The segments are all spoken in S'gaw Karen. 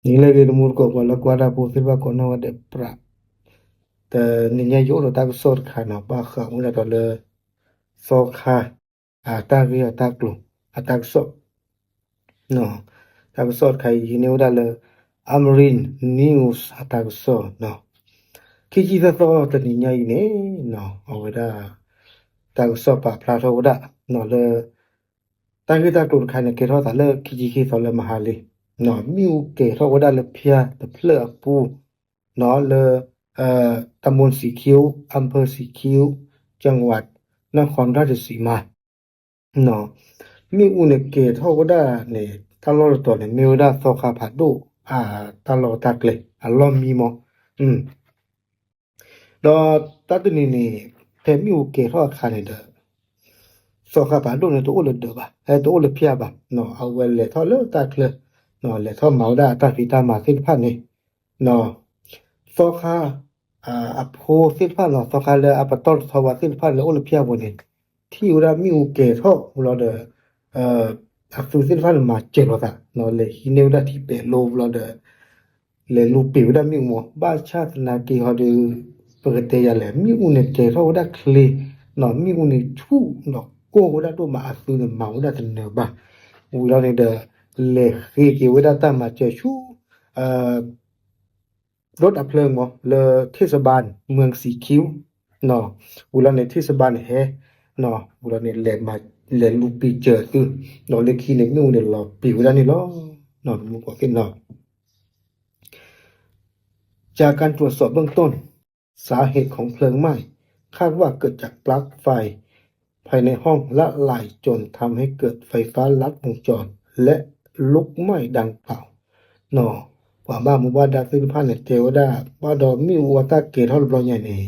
နံၤလၢအဂ့ၤ တမူတကိး ပှၤလၢကွၢ်တၢ်ဖိသ့ၣ်တဖၣ်ကိးနီၢ်ဂၤဒဲး ပြး, တနံၤညါယအိၣ်ဒီးတၢ်ကစီၣ်တခါနီၤ, ဘၣ်ဃးဝဲဒၣ်ဒီးလၢ သီခါ အတၢ်ဂ့ၢ်အတၢ်ကျိၤ အတၢ်ကစီၣ် တၢ်ကစီၣ်တခါအံၤ ဟံးန့ၢ်ဝဲဒၣ်လၢ Amarin News အတၢ်ကစီၣ်နီၤ, ခံဆံသၢသီတနံၤညါအံၤန့ၣ်နီၤ, အဝဲဒၣ် တၢ်ကစီၣ်ပာ်ဖျါထီၣ်ဝဲဒၣ်နီၤလၢ တၢ်ဂ့ၢ်တၢ်ကျိၤတခါန့ၣ် ကဲထီၣ်သးလၢခံဆံခံသီလၢမဟါလံနီၤ, မ့ၣ်အူကဲၤထီၣ်ဝဲဒၣ်လၢဖၠၣ်တဖျၢၣ်အပူၤနီၤ, လၢ တၢ်မူၣ်စံခံ, အၣ်ဖၢၣ်စံခံ, ကၠၣ်ဝး, နီၢ်ခီဒၣ်တစံးမး မ့ၣ်အူန့ၣ်ကဲၤထီၣ်ဝဲဒၣ်န့ၣ် တၢ်လီၢ်တတီၤန့ၣ် မ့ၢ်ဝဲဒၣ်သီခါဖးဒိၣ် အတၢ်လီၢ်တၢ်ကျဲ အလီၢ်မံမီၢ်, ဒီးတၢ်တနံၤန့ၣ် ဖဲမ့ၣ်အူကဲၤထီၣ်အခါန့ၣ်ဒီး သီခါဖးဒိၣ်န့ၣ် တအိၣ်လၢဒၢးဘၣ်, တအိၣ်လၢဖၠၣ်ဘၣ်, အဝဲလဲၤထီၣ်လၢတၢ်ချၢ, လဲၤထီၣ်မၤဝဲဒၣ်အတၢ်ဖံးတၢ်မၤသ့ၣ်တဖၣ်န့ၣ် သီခါ အဖိသ့ၣ်တဖၣ်နီၤ, သီခါလၢအပတီၢ်တထီဘၣ်သ့ၣ်တဖၣ်လၢအိၣ်လၢဖၠၣ်ပူၤန့ၣ် ထံၣ်ဝဲဒၣ်မ့ၣ်အူကဲၤထီၣ်ဝံၤလီၤဒီး အသုးသ့ၣ်တဖၣ်န့ၣ် မၤစၢၤလိာ်သးနီၤ, လဲၤဟံးန့ၢ်ဝဲဒၣ်ထံပဲာ်လိဝံၤလီၤဒီး လဲၤလူၤပံာ်ဝဲဒၣ်မ့ၣ်အူမီၢ်, ဘၣ်ဆၣ်သနာ်က့ဟီဒီး ပကတဲယၤလဲၣ်, မ့ၣ်အူန့ၣ်ကဲၤထီၣ်ဝဲဒၣ်ချ့နီၤ, မ့ၣ်အူန့ၣ်ဆူၣ်ဒီးကိၢ်ဝဲဒၣ်ဒိၣ်မး, အသုးန့ၣ်မၤဝဲဒၣ်တနၢၤဘၣ်, ဝံၤလီၤန့ၣ်ဒီး လဲၤဃ့က့ၤဝဲဒၣ်တၢ်မၤစၢၤဆူ ဒိၣ်တၢ်ဖျၢၣ်မီၢ် လၢထ့ၣ်စဘၣ် မၢၢ်စံခံ ဝံၤလီၤန့ၣ် ထ့ၣ်စဘၣ်န့ၣ်ဟဲ ဝံၤလီၤန့ၣ် လဲၤလူၤပံာ်စၢၤသု ဒီးလၢခံန့ၣ် မ့ၣ်အူန့ၣ်လီၤပံာ်ဝဲဒၣ်န့ၣ်လီၤ. မူကီၢ်သ့ၣ်နီၤ จากการตรวจสอบเบื้องต้น สาเหตุของเพลิงไหม้ คาดว่าเกิดจากปลั๊กไฟ ภายในห้องละลายจนทำให้เกิดไฟฟ้าลัดวงจร และลุกไหม้ดังกล่าว ပှၤဘၣ်မူဘၣ်ဒါသ့ၣ်တဖၣ်န့ၣ် တဲဝဲဒၣ် ဘၣ်ဒီးမ့ၣ်အူအတၢ်ကဲၤထီၣ်တဘျီညါန့ၣ်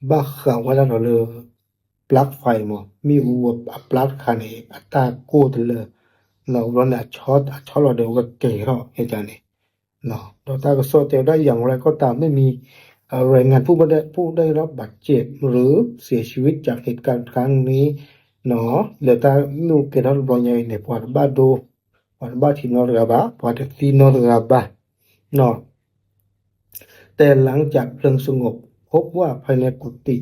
ဘၣ်ဃးဝဲဒၣ်ဒီးလၢ ပလၢးဖဲမီၢ် မ့ၣ်အူအပလၢးတခါန့ၣ် အတၢ်ကိၢ်တလၢ ဘျီန့ၣ် အဆီလီၤဒီးဝဲကဲၤထီၣ်န့ၣ်န့ၣ် ဒီးတၢ်ကစီၣ်တဲဝဲဒၣ် อย่างไรก็ตาม ไม่มีรายงานผู้ได้รับบาดเจ็บ หรือเสียชีวิตจากเหตุการณ์ครั้งนี้ လၢတၢ်မ့ၣ်အူကဲၤထီၣ်တဘျီညါအံၤန့ၣ် ပှၤတဘၣ်ဒိ ပှၤတဘၣ်ထံးနီတဂၤဘၣ် ပှၤတသံနီတဂၤဘၣ် แต่หลังจากเพลิงสงบ พบว่าภายในกุฏิ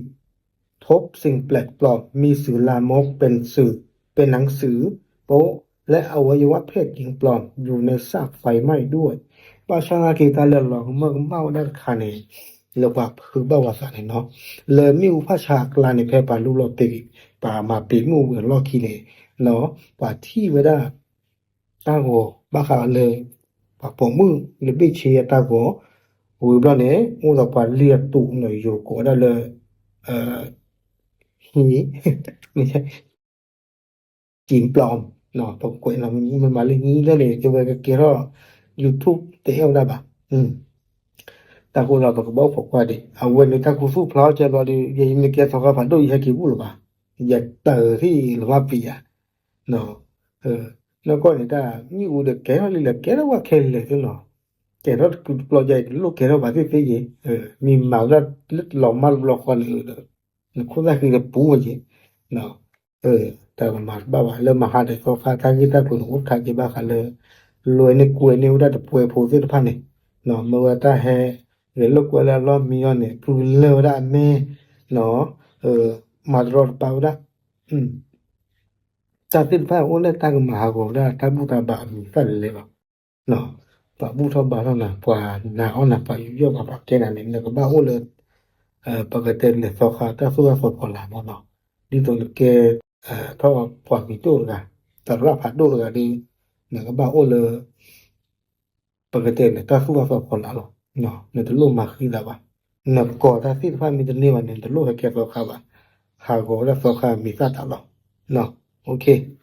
พบสิ่งแปลกปลอม มีสื่อลามก เป็นสื่อ เป็นหนังสือโป๊ะ และอวัยวะเพศหญิงปลอม อยู่ในซากไฟไหม้ด้วย ဘၣ်ဆၣ်သနာ်က့ တၢ်လၢလီၤကမၢကမၣ်ဝဲဒၣ်တခါန့ၣ် လၢပှၤဖုးဘၣ်ဝဲသးန့ၣ်နီၤ လၢမ့ၣ်အူဖၣ်ဆါအကျါန့ၣ် ဖဲပှၤလူလီၤပံာ် ပှၤမၤပံာ်မ့ၣ်အူဝံၤအလီၢ်ခံန့ၣ် ပှၤထံၣ်ဝဲဒၣ် တၢ်ဂီၤဘၣ်ဃးလၢ ပှၤပိာ်မုၣ်လၢဘ့ၣ်ဆ့အတၢ်ဂီၤ ဝံၤဘျီန့ၣ် အိၣ်ဒီးပှၤလံၢ်အတူးန့ၣ် ယိၤကိးဝဲဒၣ်လၢ ဟံး ကံပျီ ပကွဲးနီၤ မ့ၢ်မၤလၢဟံးလၢန့ၣ် ကဝဲကကဲထီၣ် YouTube တအဲၣ်ဝဲဒၣ်ဘၣ် တၢ်ဃိဒီးပကဘၣ်အိၣ်ခိးကွၢ်ဒံး အဝဲန့ၣ်တၢ်ခူသူၣ်ဖျါအီၤကဲဘျီဒီး ယမ့ၢ်ကဲသီခါဖးဒိၣ် ယဟဲက့ၤဘူၣ်လၢၤဘၣ် ယတၢ်အၢၣ်ထံၣ်လီၤမၢ်ပံၤယၤ နီၢ်ကီၢ်န့ၣ် တၢ်မ့ၣ်အူဒီးကဲထီၣ်လံလၢ ကဲထီၣ်ဝဲခဲလၢာ်သ့လီၤ ကဲထီၣ်တကုတပျီယၤအံၤ တလိၣ်ကဲထီၣ်ဘၣ်သ့ၣ်သ့ၣ်ယဲ မ့ၢ်မၤဝဲဒၣ်လၢလီၤမၢ်တဘျီဃီန့ၣ်ဒီး နခိၣ်သၣ်ဃံဒီးပူၤဝဲယဲ တၢ်ကမၤတဘၣ်ဘၣ် လၢမဟါဒီးသီခါတၢ်ဂ့ၢ်တၢ်ကျိၤန့ၣ် အိၣ်တခါက့ၤဘၣ်ဃးလၢ လွဲန့ၢ်ကွဲန့ၢ်ဝဲဒၣ်တပှဲၤဖိသ့ၣ်တဖၣ်န့ၣ် မ့ၢ်ဝဲတၢ်ဟဲ ဂဲၤလိာ်ကွဲလၢအလီၢ်မံအီၤန့ၣ် ဖုလၢာ်ဝဲဒၣ်အမဲ မၤတရီတပါဝဲဒၣ် တၢ်သ့ၣ်တဖၣ်အိၣ်လၢတၢ်ကမၤဟးဂီၤဝဲဒၣ်တၢ်ဘူၣ်တၢ်ဘါအမံၤသၣ်လဲၤလဲၤလီၤ. ပှၤဘူၣ်ထီၣ်ဘါထီၣ်နၤ ပှၤနာ်အီၣ်နၤ ပှၤယူးယီၣ်ပှၤ ပှၤကဲနၤန့ၣ် နကဘၣ်အိၣ်လၢ ပကတဲလဲၤသီခါတၢ်သူၣ်ဂၢ်သီဖီလာ်မ့ၢ်နီၤ ဒ်သိးနကဲထီၣ်ပှၤကံၢ်တိၣ်တဂၤ သရၣ်ဖးဒိၣ်တဂၤဒီး နကဘၣ်အိၣ်လၢ ပကတဲလဲၤတၢ်သူၣ်ဂၢ်သီဖီလာ်လီၤ. နတလိၣ်မၤဃံသးဘၣ်. နကိးတၢ်သ့ၣ်တဖၣ်မ့ၢ်တန့ၢ်ဘၣ်န့ၣ် နတလိၣ်ဟဲကဲသီခါဘၣ်. ဟးဂီၤဝဲဒၣ်သီခါမံၤသၣ်တၢ်လီၤ.